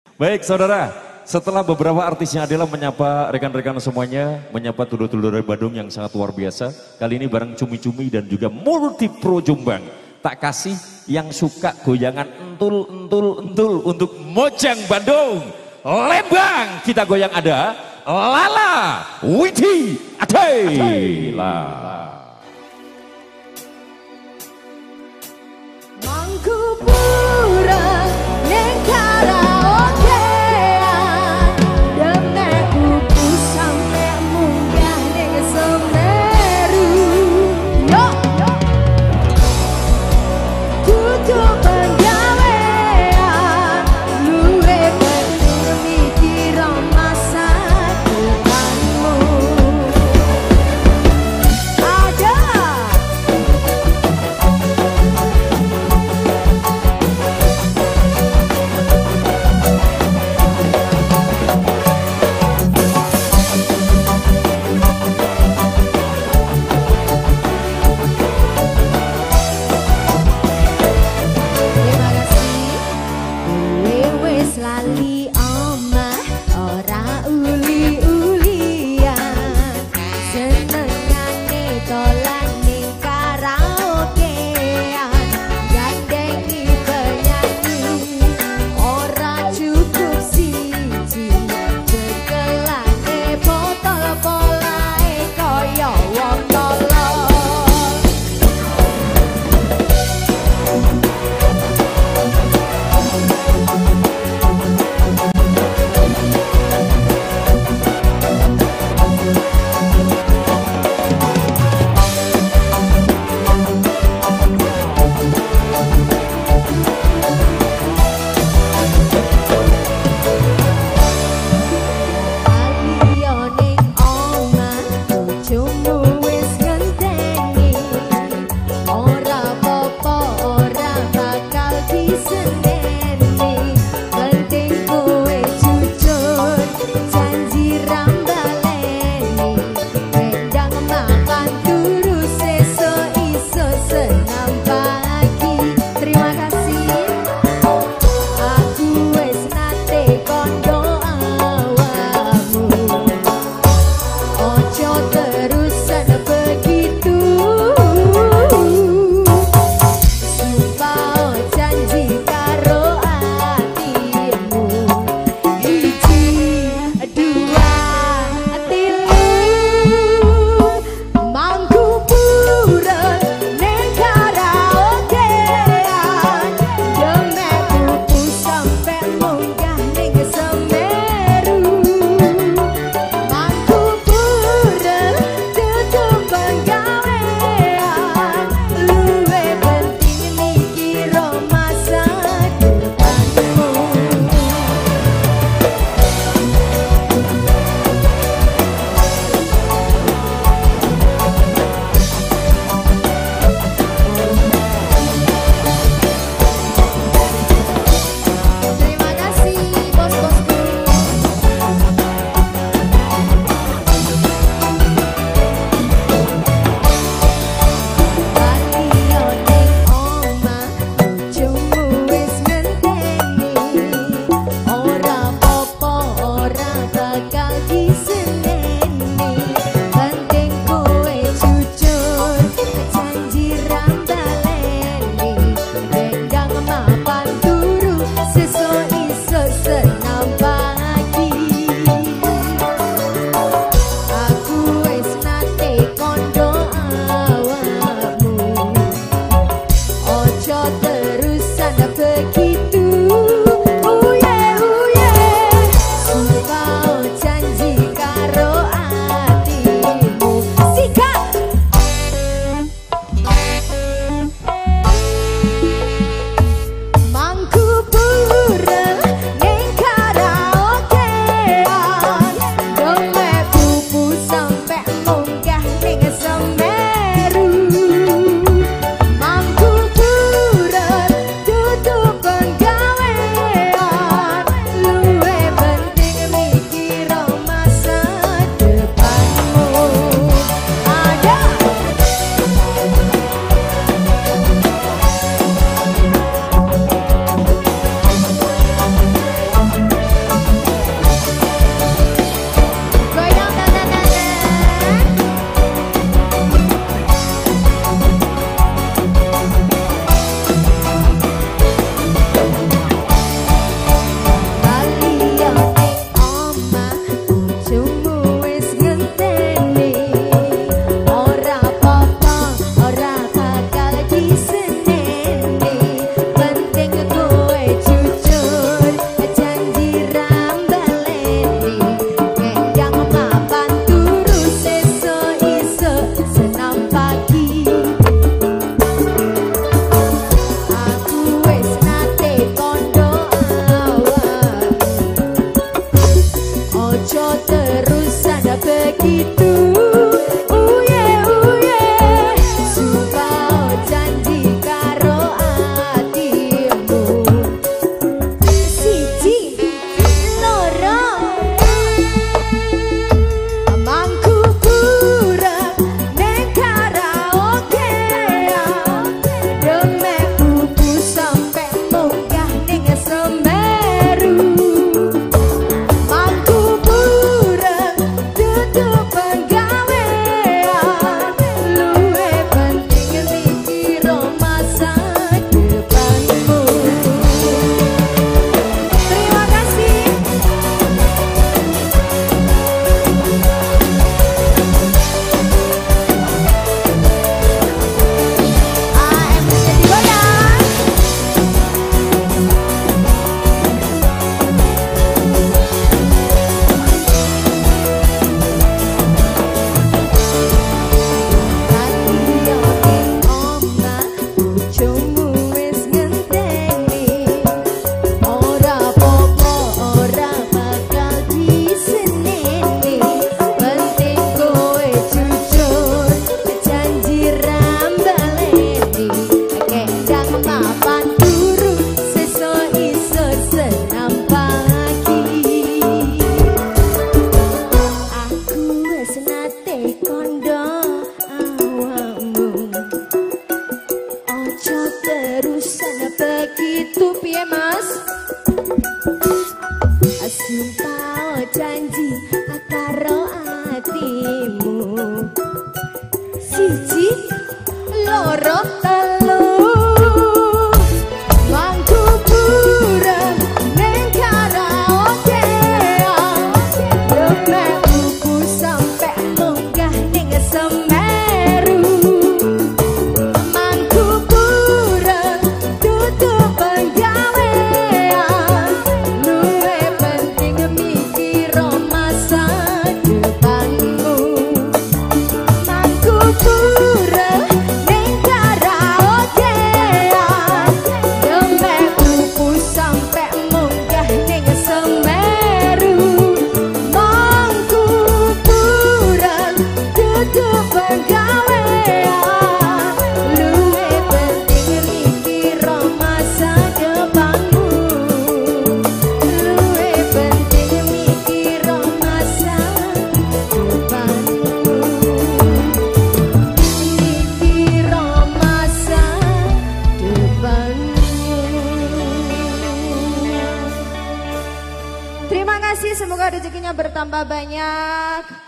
Baik saudara, setelah beberapa artisnya Adela menyapa rekan-rekan semuanya, menyapa dulur-dulur dari Bandung yang sangat luar biasa. Kali ini bareng Cumi-Cumi dan juga Multipro Jombang. Tak kasih yang suka goyangan entul, entul, entul untuk Mojang Bandung. Lembang kita goyang ada Lala Widi Adela. Mangku pura ning karaoke. Sumpah janji karo atimu. Siji loro telu mangku pura neng karaoke. Lumaku sampe munggah ning Semeru. Mangku pura tutup penggawean. Luwe penting mikir masa depanmu. Mangku pura neng karaoke. Lumaku sampe munggah ning Semeru. Mangku pura tutup penggawean. Luwe penting mikir masa depanmu. Luwe penting mikir masa depanmu. Mikir masa depanmu. Terima kasih, semoga rezekinya bertambah banyak.